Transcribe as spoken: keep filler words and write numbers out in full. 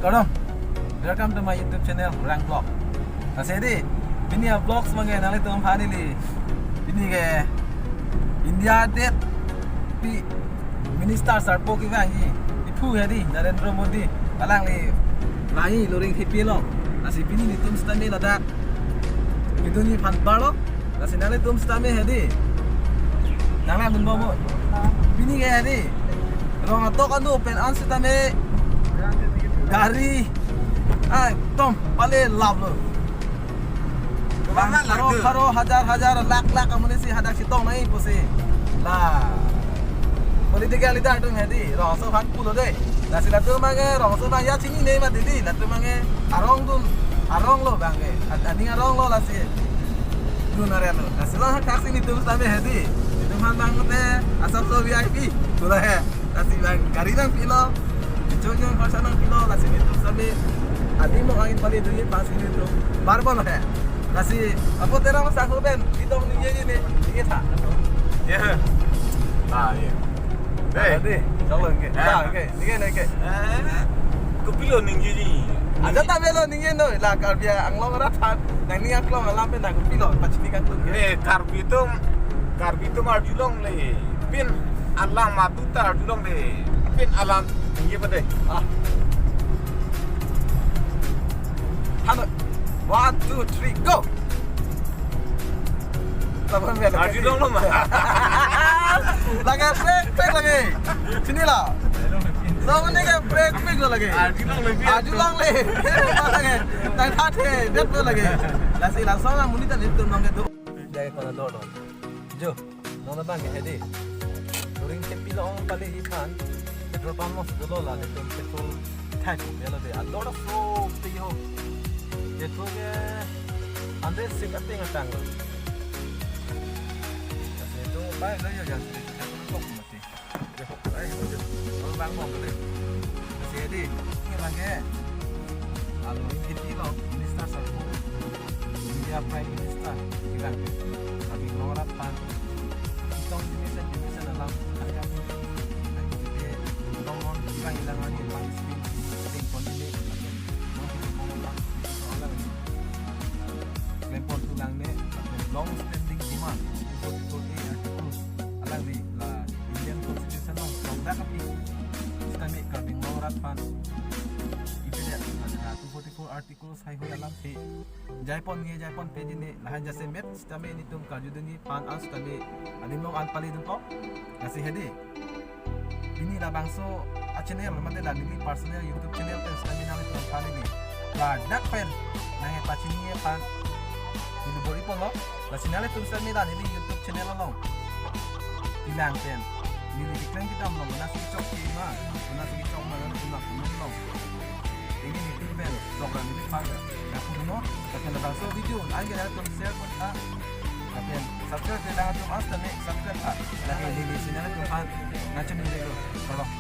Kardom, welcome to my YouTube channel, Rang Vlog. Lasi di, pini a-vlogs abangke nanglitum aphan neli, pini ke India adet pi minister sarpo kevangji, iphu hedi, Narendra Modi, alangli, lahei Loringthepi along. Lasi pini nelitum sitame ladak video neli aphan parlo. Lasi nanglitum sitame hedi. Nanglang dunbom mo. Pini ke hedi. Rong atok anu pen an sitame gari, ah, tom pale laplo. Bang, bang, kharo, lake. Kharo, hajar, hajar, lakh, lakh amonit si hadak chetong nangji pusi. La political leader atum hedi, rongso aphan pulo de. Lasi latum abangke rongso abang ya chinine mati di, latum abangke arong dun, arong lo abangke. Ad-, aning arong lo lasi. Dun arelo. Lasi la thaksi nelitum sitame hedi. Nelitum aphan abangke asap so V I P. Tula he. Lasi abang gari nangpilo. Chojong khorsa nangpilo, lasi nelitum sitame adim among angin pali dunji aphansi nelitum parlo he. Lasi apo Terang sangho pen, nelitum ningjeji ne, ningje tha. Ya. Ah, ya. Ah, dei. Dei. Chalo, ningje. Ah. Ah, oke. Ningje, ningje. Eh, kopilo ningjeji? Ajat ta melo ningje noi, la Karbi Anglong arat aphan, nangning aklong alam pen nang kopilo, pachini kangtung ke. Ne, Karbi atum, Karbi atum arjulongle, pin alam madu ta arjulongle, pin alam ningje pade. Ah. Halo. One, two, three, go. Laban melo. Arjulonglo ma. Lake brake, brake lake. Chinilo. Laban ne ke brake, brake lo lake. Arjulongle. Arjulongle. Lake. Nang thate, det lo lake. Lasi langsung la monit ta nelitum nong ke do. Jai kona dolo. Jo. Non abangke hedi. Loringthepi along paleji aphan petrol pump mos dolo, la nelitum petrol thai pu melo de. Ador so te ho. Petrol ke hundred six ateng atanglo. Kasi itu baik lo yo, jangan sedikit. Satu kok mati. Yo, baik lo yo. Kalau bang mau beli. Kasi hedi. Ini abangke. Lalu ini lo, Minister Sarpo, India Prime Minister, kevang ke. Karbi Anglong arat aphan chetong generation, generation alam, karya, karya, tong non kevang ilang ani, pang sibin, sibin kon ini, non kita pon lang, kita pon lang ini. Klem pon thu lang ne, long standing demand, two forty-four A articles, alangli la Indian Constitution along, long dak api, sitame Karbi Anglong arat aphan, ipedet, ada two forty-four articles, hai hui alam si, jaipon nge, jaipon peji ne, lahan jasemet sitame nelitum karjudunji aphan an sitame adim along an pali dunpo. Lasi hedi. Pini labangso a-channel mate la neli personal YouTube channel pen sitame nanglitum aphan neli ladak pen nangpachini aphan neli bor-iponlo. Lasi nanglitum sitame la neli YouTube channel along ilang pen neli keklem kedam along, mena si chok ke ma, mena si chok ma, mena si chok ma, mena si chok ma. Ini ni pin pen, chok ra ni pin pen. Ya, puno, tapi na bangso video, ang gaya tum share pon tha. Tapi subscribe ke dah tum as tane subscribe tha. Lagi di, di sini na tum pan, na channel dei lo. Tolong.